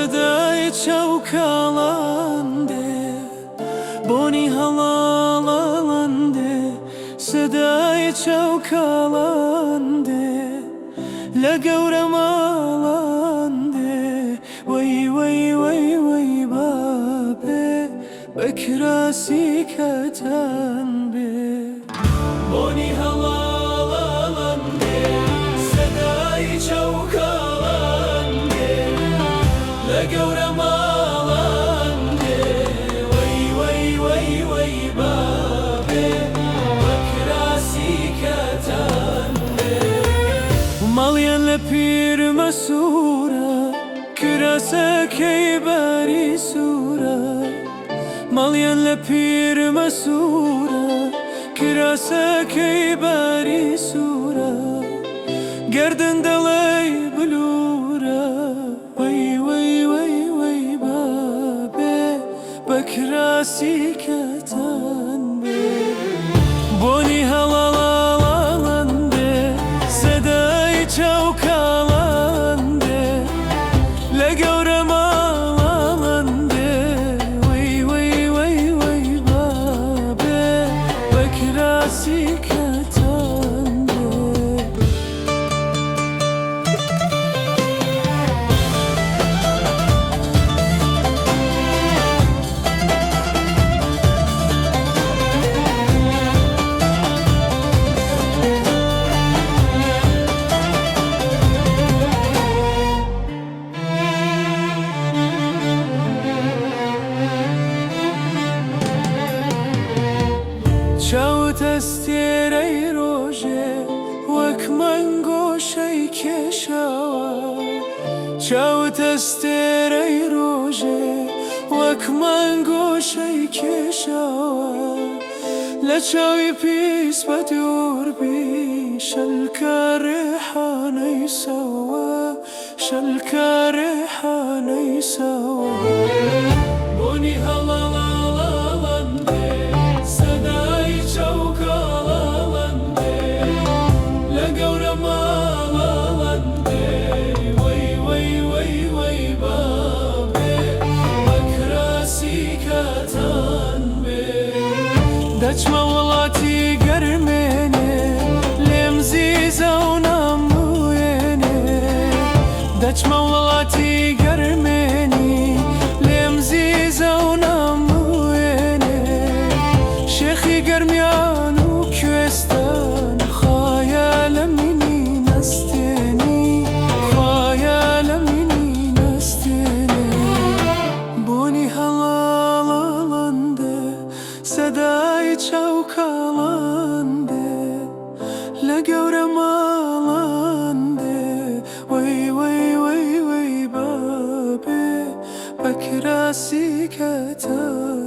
سەدای چاو کاڵان دێ، بۆنی هەڵاڵان دێ، سەدای چاو کاڵان دێ، لە گەورە ماڵان دێ، وەی وەی وەی وەی بابێ بە کراسی کەتان بێ. بۆنی هەڵاڵان دێ، سەدای چاو کاڵان دێ، لە گەورە ماڵان دێ، وەی وەی وەی وەی بابێ بە کراسی کەتان بێ. ماڵیان لە پیرمەسوورە، کراسەکەی باری سوورە. ماڵیان لە پیرمەسوورە، کراسەکەی باری سوورە. گەردن دەڵێی بلوورە، وەی وەی وەی وەی بابێ بە کراسی کەتان بێ. بۆنی هەڵاڵان دێ، سەدای چاو کاڵان دێ، لە گەورە ماڵان دێ، وەی وەی وەی وەی بابێ بە کراسی کەتان بێ. چاوت ئەستێرەی ڕۆژێ، وەک مەنگۆشەی کێشاوە. چاوت ئەستێرەی ڕۆژێ، وەک مەنگۆشەی کێشاوە. لە چاوی پیس بە دوور بی، شەلکە ڕێحانەی ساوە، شەلکە ڕێحانەی ساوە. بۆنی هەڵاڵان دێ، سەدای چاو کاڵان دێ، لە گەورە ماڵان دێ، وەی وەی وەی وەی بابێ بە کراسی کەتان بێ. دەچمە وڵاتی گەرمێنێ، لێم زیزە و ناموێنێ. دەچمە وڵاتی گەرمێنی، لێم زیزە و ناموێنێ. شێخی گەرمیان و کوێستان، خوایا لە منی نەستێنی، خوایا لە منی نەستێنێ. بۆنی هەڵاڵان دێ، سەدای چاو کاڵان دێ، لە گەورە ماڵان دێ، وەی وەی وەی وەی بابێ بە کراسی کەتان.